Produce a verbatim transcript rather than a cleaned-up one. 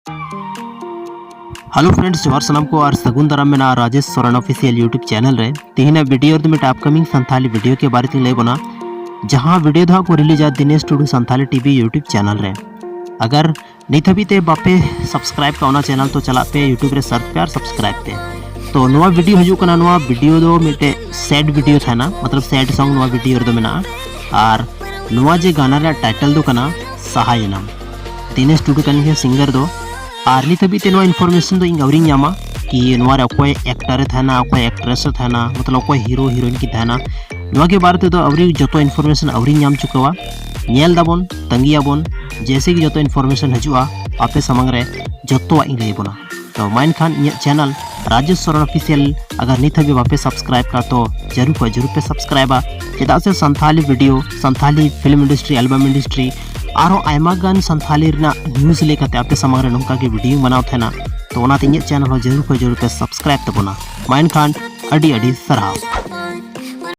Hello friends, ᱡᱚᱦᱟᱨ ᱥᱟᱱᱟᱢ ᱠᱚ ᱟᱨ ᱥᱟᱹᱜᱩᱱ ᱫᱟᱨᱟᱢ ᱢᱮᱱᱟᱜᱼᱟ Rajesh Soren official YouTube channel ᱨᱮ᱾ ᱛᱮᱦᱮᱧᱟᱜ ᱵᱷᱤᱰᱤᱭᱳ ᱨᱮᱫᱚ ᱢᱤᱫᱴᱟᱝ ᱟᱯᱠᱟᱢᱤᱝ ᱥᱟᱱᱛᱷᱟᱞᱤ ᱵᱷᱤᱰᱤᱭᱳ ᱠᱮ ᱵᱟᱨᱮ ᱛᱤᱧ ᱞᱟᱹᱭ ᱵᱚᱱᱟ, ᱡᱟᱦᱟᱸ ᱵᱷᱤᱰᱤᱭᱳ ᱫᱚ ᱦᱟᱸᱜ ᱠᱚ ᱨᱤᱞᱤᱡᱟ ᱫᱤᱱᱮᱥ ᱴᱩᱰᱩ ᱥᱟᱱᱛᱷᱟᱞᱤ ᱴᱤᱵᱷᱤ YouTube ᱪᱮᱱᱮᱞ ᱨᱮ᱾ ᱟᱜᱟᱨ ᱱᱤᱛ ᱦᱟᱹᱵᱤᱡ ᱛᱮ ᱵᱟᱯᱮ ᱥᱟᱵᱥᱠᱨᱟᱭᱤᱵ ᱠᱟᱜ ᱚᱱᱟ ᱪᱮᱱᱮᱞ, ᱛᱚ ᱪᱟᱞᱟᱜ ᱯᱮ YouTube ᱨᱮ ᱥᱟᱨᱪ ᱯᱮ ᱟᱨ ᱥᱟᱵᱥᱠᱨᱟᱭᱤᱵ ᱯᱮ᱾ ᱛᱚ ᱱᱚᱣᱟ ᱵᱷᱤᱰᱤᱭᱳ ᱦᱤᱡᱩᱜ ᱠᱟᱱᱟ, ᱱᱚᱣᱟ ᱵᱷᱤᱰᱤᱭᱳ ᱫᱚ ᱢᱤᱫᱴᱮᱡ ᱥᱮᱰ ᱵᱷᱤᱰᱤᱭᱳ ᱛᱟᱦᱮᱱᱟ, ᱢᱚᱛᱞᱚᱵ ᱥᱮᱰ ᱥᱚᱝ ᱱᱚᱣᱟ ᱵᱷᱤᱰᱤᱭᱳ ᱨᱮᱫᱚ ᱢᱮᱱᱟᱜᱼᱟ᱾ ᱟᱨ ᱱᱚᱣᱟ ᱡᱮ ᱜᱟᱱᱟ ᱨᱮᱭᱟᱜ ᱴᱟᱭᱴᱮᱞ ᱫᱚ ᱠᱟᱱᱟ ᱥᱟᱦᱟᱭᱮᱱᱟᱢ᱾ ᱫᱤᱱᱮᱥ ᱴᱩᱰᱩ ᱠᱟᱱ ᱜᱮᱭᱟ ᱥᱤᱝᱜᱟᱨ ᱫᱚ᱾ ᱟᱨ ᱱᱤᱛ ᱦᱟᱹᱵᱤᱡ ᱛᱮ ᱱᱚᱣᱟ ᱤᱱᱯᱷᱚᱨᱢᱮᱥᱚᱱ ᱫᱚ ᱤᱧ ᱟᱹᱣᱨᱤᱧ ᱧᱟᱢᱟ ᱠᱤ ᱱᱚᱣᱟ ᱨᱮ ᱚᱠᱚᱭ ᱮᱠᱴᱟᱨ ᱮ ᱛᱟᱦᱮᱱᱟ, ᱚᱠᱚᱭ ᱮᱠᱴᱨᱮᱥ ᱮ ᱛᱟᱦᱮᱱᱟ, ᱢᱚᱛᱞᱚᱵ ᱚᱠᱚᱭ ᱦᱤᱨᱳ ᱦᱤᱨᱳᱭᱤᱱ ᱠᱤᱱ ᱛᱟᱦᱮᱱᱟ᱾ ᱱᱚᱣᱟ ᱜᱮ ᱵᱟᱨᱮ ᱛᱮᱫᱚ ᱟᱹᱣᱨᱤ ᱡᱚᱛᱚ ᱤᱱᱯᱷᱚᱨᱢᱮᱥᱚᱱ ᱟᱹᱣᱨᱤᱧ ᱧᱟᱢ ᱪᱩᱠᱟᱹᱣᱟ᱾ ᱧᱮᱞ ᱫᱟᱵᱚᱱ, ᱛᱟᱺᱜᱤᱭᱟᱵᱚᱱ, ᱡᱮᱭᱥᱮ ᱜᱮ ᱡᱚᱛᱚ ᱤᱱᱯᱷᱚᱨᱢᱮᱥᱚᱱ ᱦᱤᱡᱩᱜᱼᱟ ᱟᱯᱮ ᱥᱟᱢᱟᱝ ᱨᱮ ᱡᱚᱛᱚᱣᱟᱜ ᱤᱧ ᱞᱟᱹᱭ ᱟᱵᱚᱱᱟ᱾ ᱛᱚ ᱢᱟ ᱮᱱᱠᱷᱟᱱ ᱤᱧᱟᱹᱜ ᱪᱮᱱᱮᱞ ᱨᱟᱡᱮᱥ ᱥᱚᱨᱮᱱ ᱚᱯᱷᱤᱥᱤᱭᱟᱞ ᱟᱜᱟᱨ ᱱᱤᱛ ᱦᱟᱹᱵᱤᱡ ᱵᱟᱯᱮ ᱥᱟᱵᱥᱠᱨᱟᱭᱤᱵ ᱠᱟᱜᱼᱟ, ᱛᱚ ᱡᱟᱹᱨᱩᱲ ᱠᱷᱚᱱ ᱡᱟᱹᱨᱩᱲ ᱯᱮ ᱥᱟᱵᱥᱠᱨᱟᱭᱤᱵᱟ᱾ ᱪᱮᱫᱟᱜ ᱥᱮ Santali video, Santali film industry, album industry, ᱟᱨᱦᱚᱸ ᱟᱭᱢᱟ ᱜᱟᱱ ᱥᱟᱱᱛᱷᱟᱞᱤ ᱨᱮᱱᱟᱜ ᱱᱤᱭᱩᱡᱽ ᱞᱟᱹᱭ ᱠᱟᱛᱮ ᱟᱯᱮ ᱥᱟᱢᱟᱝ ᱨᱮ ᱱᱚᱝᱠᱟ ᱜᱮ ᱵᱷᱤᱰᱤᱭᱳ ᱵᱮᱱᱟᱣ ᱛᱟᱦᱮᱱᱟ᱾ ᱛᱚ ᱚᱱᱟᱛᱮ ᱤᱧᱟᱹᱜ ᱪᱮᱱᱮᱞ ᱦᱚᱸ ᱡᱟᱹᱨᱩᱲ ᱠᱷᱚᱱ ᱡᱟᱹᱨᱩᱲ ᱯᱮ ᱥᱟᱵᱥᱠᱨᱟᱭᱤᱵ ᱛᱟᱵᱚᱱᱟ᱾ ᱢᱟ ᱮᱱᱠᱷᱟᱱ ᱟᱹᱰᱤ ᱟᱹᱰᱤ ᱥᱟᱨᱦᱟᱣ᱾